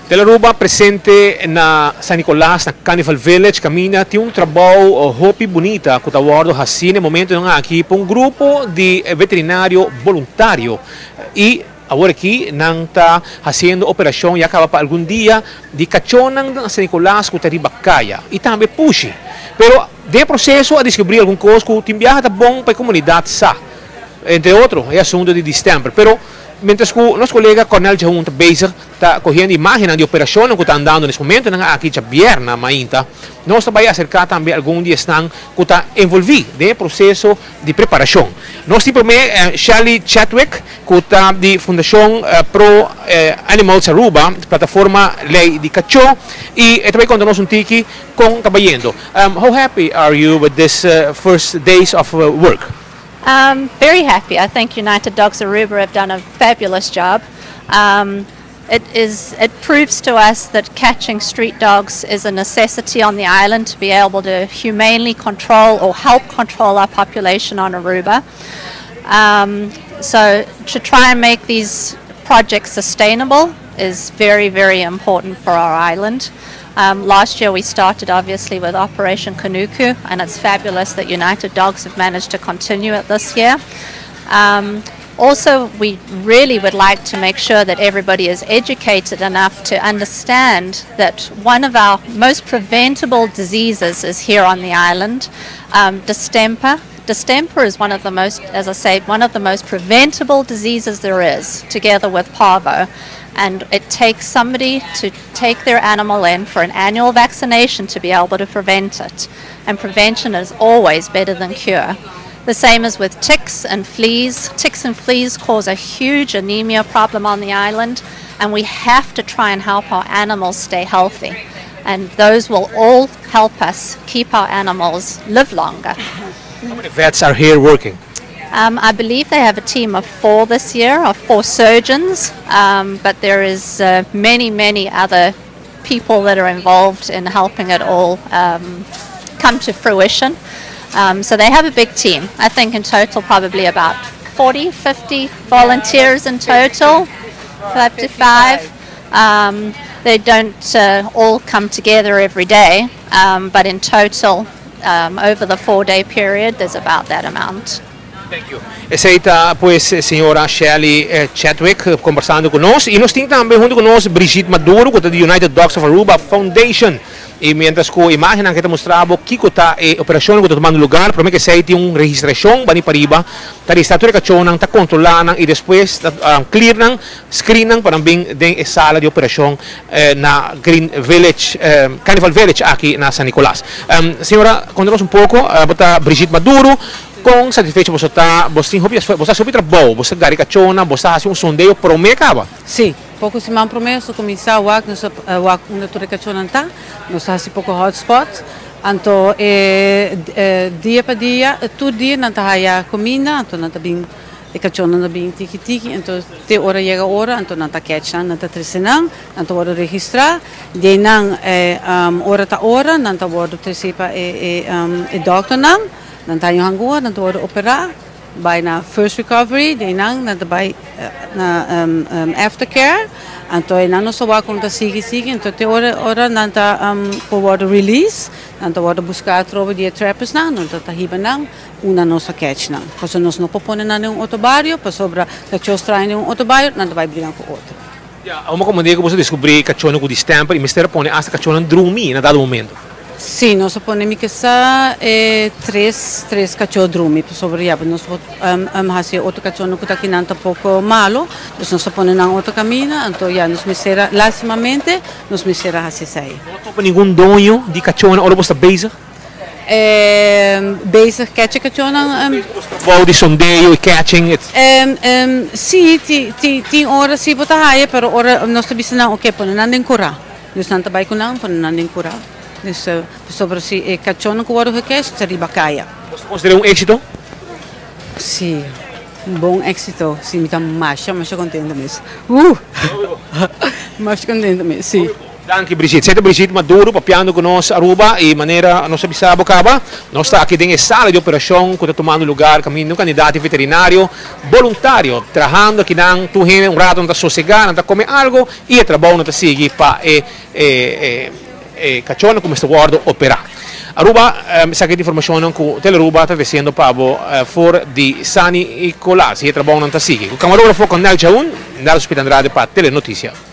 Telearuba presente na San Nicolas na Carnival Village caminda tin un trabou hopi bunita cu ta wordo haci na e momentonan aki pa un grupo di veterinario boluntario y awor aki nan ta haciendo operacion ya caba pa algun dia di cachonan na San Nicolas cu ta riba caya y tambe pushi. Pero den e proceso a descubri algun cos cu tin biaha ta bon pa e comunidad sa, entre otro e asunto di distemper. Pero mientras cu nos colega Cornel Jahun ta bezig ta kohiendo imágennan di operashonnan ku ta andando nes momentonan aki djabièrnè mainta. Nos ta bai aserká tambe algun di esnan ku ta envolví den e proseso di preparashon. Nos tin promé Shelly Chadwick ku ta di Fundashon Pro Animals Aruba, plataforma Lei di Kachó, i e ta bai konta nos un tiki kon ta bayendo. How happy are you with this first days of work? Very happy. I think United Dogs Aruba have done a fabulous job. It is it proves to us that catching street dogs is a necessity on the island to be able to humanely control or help control our population on Aruba. So to try and make these projects sustainable is very, very important for our island. Last year we started obviously with Operation Kunuku, and it's fabulous that United Dogs have managed to continue it this year. Also, we really would like to make sure that everybody is educated enough to understand that one of our most preventable diseases is here on the island, distemper. Distemper is one of the most, as I say, one of the most preventable diseases there is, together with parvo. And it takes somebody to take their animal in for an annual vaccination to be able to prevent it. And prevention is always better than cure. The same as with ticks and fleas. Ticks and fleas cause a huge anemia problem on the island, and we have to try and help our animals stay healthy. And those will all help us keep our animals live longer. How many vets are here working? I believe they have a team of four this year, of four surgeons, but there is many, many other people that are involved in helping it all come to fruition. So they have a big team. I think in total probably about 40, 50 volunteers in total, 55. They don't all come together every day, but in total, over the 4-day period, there's about that amount. Thank you. Esey ta pues señora Shelly Chadwick conversando cu nos. Y nos tin tambe hunto cu nos Brigitte Maduro, cu ta di United Dogs of Aruba Foundation. Y mientras cu imagennan cu ta mustra bo kico ta e operacion cu ta tumando lugar, prome cu esey tin un registracion bani pariba, ta registra tur e cachonan, ta controla nan y despues ta clear nan, screen nan pa nan bin den e sala di operacion na Green Village, Carnival Village aki na San Nicolas. Señora, conta nos un poco, bo ta Brigitte Maduro, con satisfecho bo ta? Bo tin hopi esfuerzo, bo ta haci hopi trabou, bo ta gari cachona, bo ta haci un sondeo prome caba? Si, poco siman prome nos a cuminsa wak, nos a wak unda tur e cachonan ta, nos a haci poco hotspot, anto e dia pa dia, tur dia nan ta haya cuminda, anto nan ta bin, e cachonan ta bin tiki tiki, anto te ora yega ora, anto nan ta catch nan, nan ta trece nan, nan ta wordo registra, di nan ora ta ora, nan ta wordo trece pa e doctornan. Nan ta haña un hangua, nan ta wòrdu operá, bai na first recovery, di einan nan ta bai na aftercare, anto einan nos ta wak kon ta sigui sigui, anto te ora ora nan ta por wòrdu release, nan ta wòrdu buská atrobe di e trappersnan, nan ta hiba nan unda nos a catch nan, pasobra nos no por pone nan den un otro bario, pasobra kachó straño den un otro bario, nan ta bai briga ku otro. Ya, amo komo di ku boso deskubrí kachónan ku distemper i mester a pone asta kachónan drumi na dado momento. Sí, nos a pone mi ke sa e tres tres kachó drumi pasobra ya nos por hasi e otro kachónan ku ta akinan tampoko malo, dus nos a pone nan otro kaminda, anto ya nos mester a lastimamente nos mester a hasi esei. No a topa ningun doño di kachónan ora bo sta bezig? Bezig catch e kachónan. Trabou di sondeo i catching et. Sí, tin ora sí bo ta haya, pero ora nos ta bisa nan oke pone nan den kurá. Dus nan ta bai ku nan, pone nan den kurá. Dus pasobra si e kachónan ku wòrdu gekèsh ta riba kaya. Bo ta konsider'é un éksito? Sí, un bon éksito. Sí, mi ta masha, masha kontento mes. Uh! Masha kontento mes, sí. Danki Brigitte. Esey ta Brigitte Maduro papiando cu nos Aruba y manera nos a bisa bo caba, nos ta aki den e sala di operacion cu ta tumando lugar caminda un cantidad di veterinario boluntario trahando akinan. Tur hende un rato nan ta sosega, nan ta come algo y e trabou nan ta sigui pa e e cachonan cu mester wordo opera. Aruba, esaki ta informacionnan cu Telearuba ta treciendo pa bo for di San Nicolas y e trabounan ta sigui. Cu camarógrafo Cornel Chaun, Nelson Pita Andrade pa Telenoticia.